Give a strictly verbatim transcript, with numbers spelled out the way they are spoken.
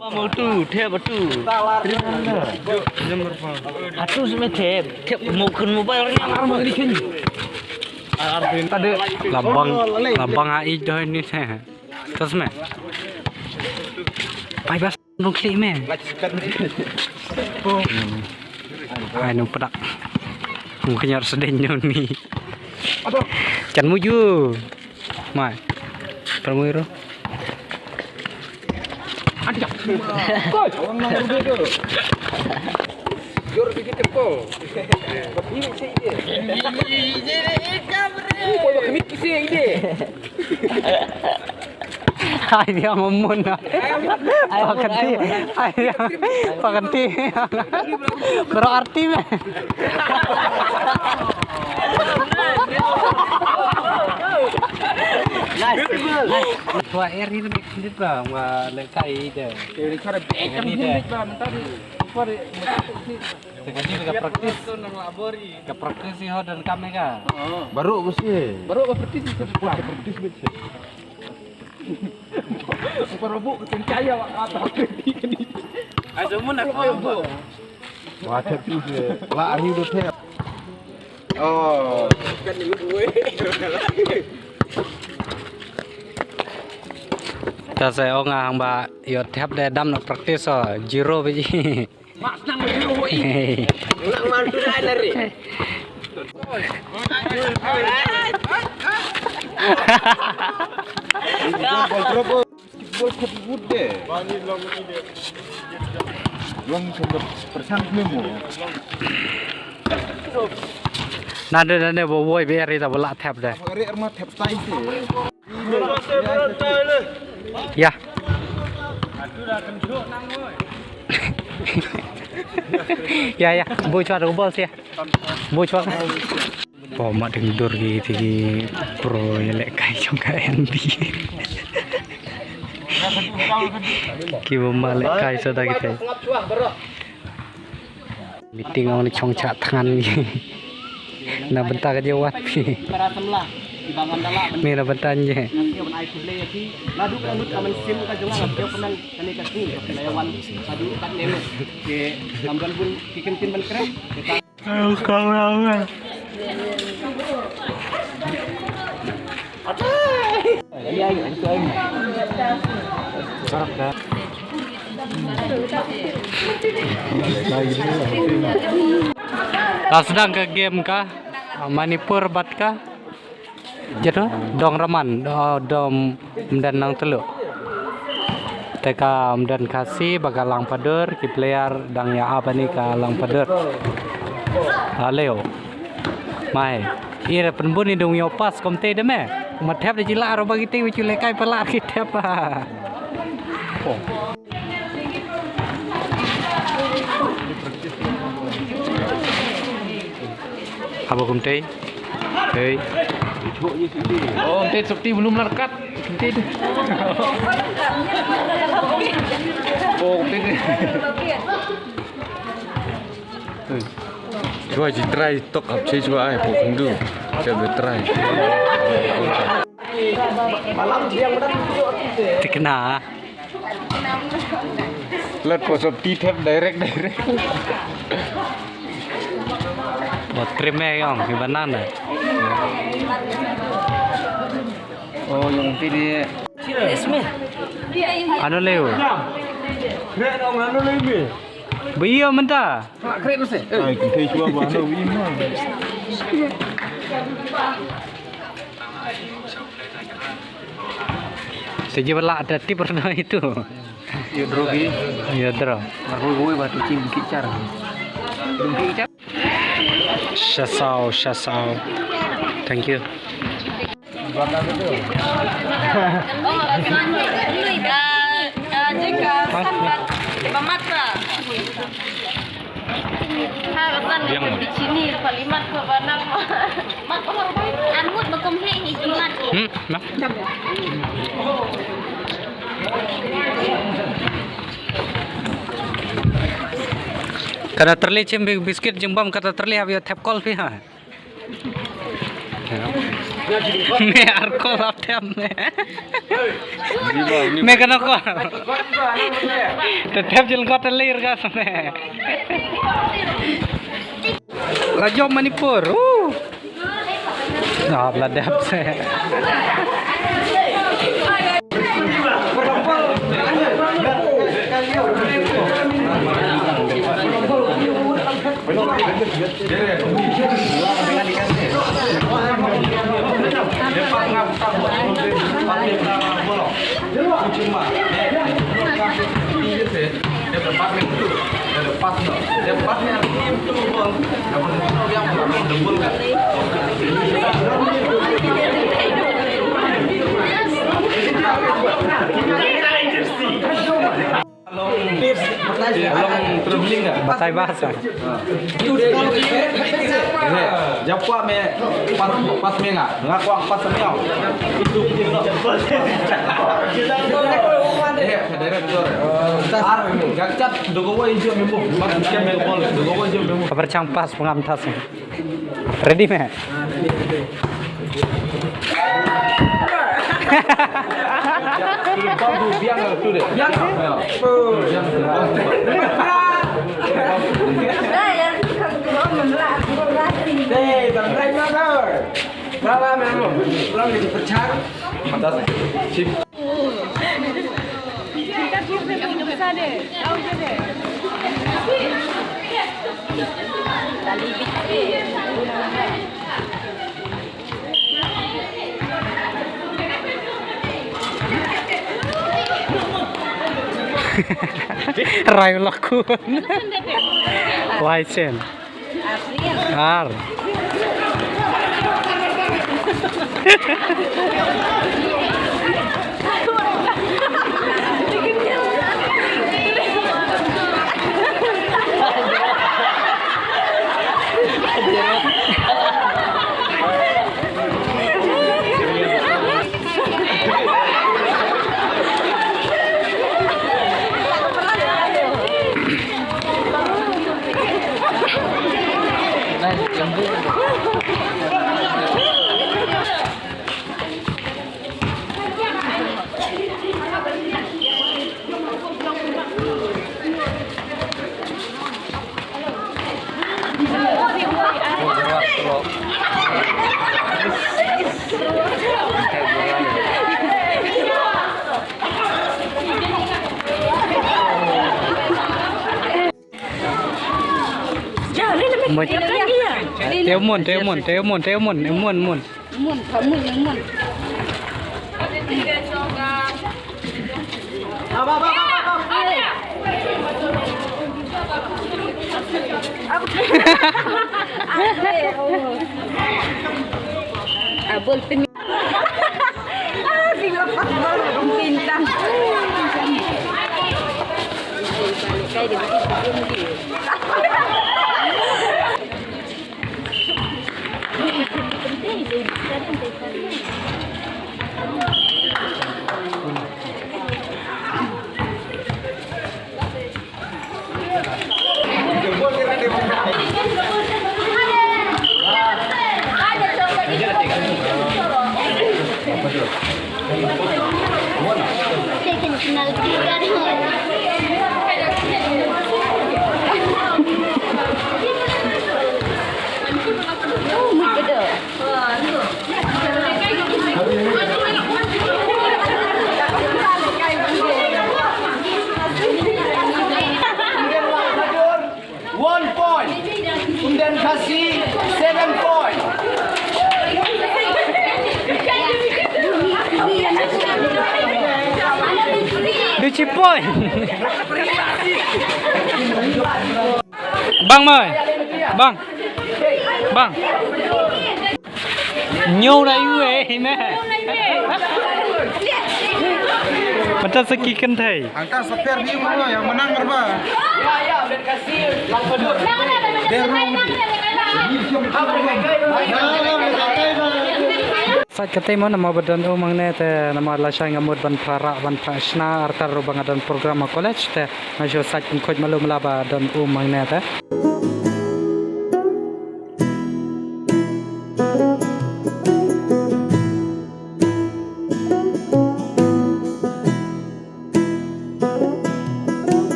Mau tu, thep tu. Atu seme thep, thep mau kun mobile ni. Labang, labang ai doh ni the. Terus me. Pai bas nong klik me. Ai nong pedak. Mungkin harus sedih ni. Kan muju. Mai. Permui ro. Ada. Koi, orang nang ro tu. Jor bikin tempo. Ini sih dia. Ini, ini, ini, ini, ini. Koi, bakal mikir sih dia. Ai dia mamun. Ai, pakanti. Ai dia pakanti. Berarti me. Nice. Nice. Tua air ini bikin ba wa lengkai ide. Ini cara bikin ide ba mentari. Tadi ka practice. Ka practice ho dan kami ka. Baru mesti. Baru ka practice. Practice mesti. Super bu kencaya wak kata. Ai semua nak bu. Wah, tapi je. Lah, hari udah thep. Oh. Kan ni gue. Ta sa ong nga hang ba ïoh thep de dam na practice o zero biji. Mak senang zero i. Nak mantu dah lari. Bol drop. Bol khat wut de. Long khat persang memo. Nade nade bo woi be ri ta bo la thep de. Ri arma thep tai de. Ya. Ya ya, bo chwa ko bol sia. Bo chwa. Pom ma ding dur ki ti ki pro ïalehkai jong ka N B A. Ki ba ma lehkai sa da ki te. Meeting ong ni chong cha thngan ki. Na bynta ka je wat phi. Me na bynta nje. La sdang ka game ka Manipur bad ka Jadu dong Raman, do, dong Mden Nongtluh. Te ka Mden Khasi ba ka Langpadur, ki player dang ïa ap ani ka Langpadur. Aleo. Mai. Ira pynbun ni dong ïoh pass kom te de me. Ma thep de jila ro ba ki te wi chu lehkai pala ki thep. Oh. Haba kumtei. Hei. Oh, kumtei sopti belum larkat. Kumtei tu. Oh, kumtei tu. Chwa ji try tok ap che chwa ai po kundu. Che be try. Tikna. Lat po sopti thep direct direct. Bo trim eh ong ki banan eh. Oh, yung pili. Ano leo? Ano leo? Ba ïa mynta. Ai, kita cuba ba ano wi ma. Te ji ba la da tip rna itu. Ïa draw ki. Ïa draw. Mar hoi hoi ba tu chim kichar. Dum kichar. Shasao, shasao. Thank you. Yang mana? Di sini, Palimat ke Banang. Angut makum he, he jimat. Hmm, nah. Kata terli chim bi-, biskit jingbam kata terli hab ïa thep kol phi ha. Ya. Me ar ko ap tem me. Me kano ko. Te tem jil ko te lir ka me. La jop Manipur. Uh. Ah, la dep se. Batai bahasa. Japo me pas, pas me nga, nga kwah pas me. Itu. Eh, direct jor. Ar gakchat dogowo injo me move. Pas ke me bol dogowo injo me move. Kabar chang pas pengam tas. Ready me? Rai lakun. Lai sen. Ar. Te umon, te umon, te umon, te umon, umon, umon. Mun, ka mun, yang mun. Abol pin. Ah, sing lepas bol pintang. Kai dia bikin dia. One point. Umden Khasi, seven point. Duchi point. Bang mai. Bang. Bang. Ñiew na ïu eh, me. Mynta sa ki kynthei. Hangta sa per ni mo ya menang berba. Sait katei mo namar ba don um hangne te namar lashai nga mut ban phah rah ban phah shna artat ruh ba nga don program ha college te nga shu sait pynkhuid malu mala ba don um hangne te.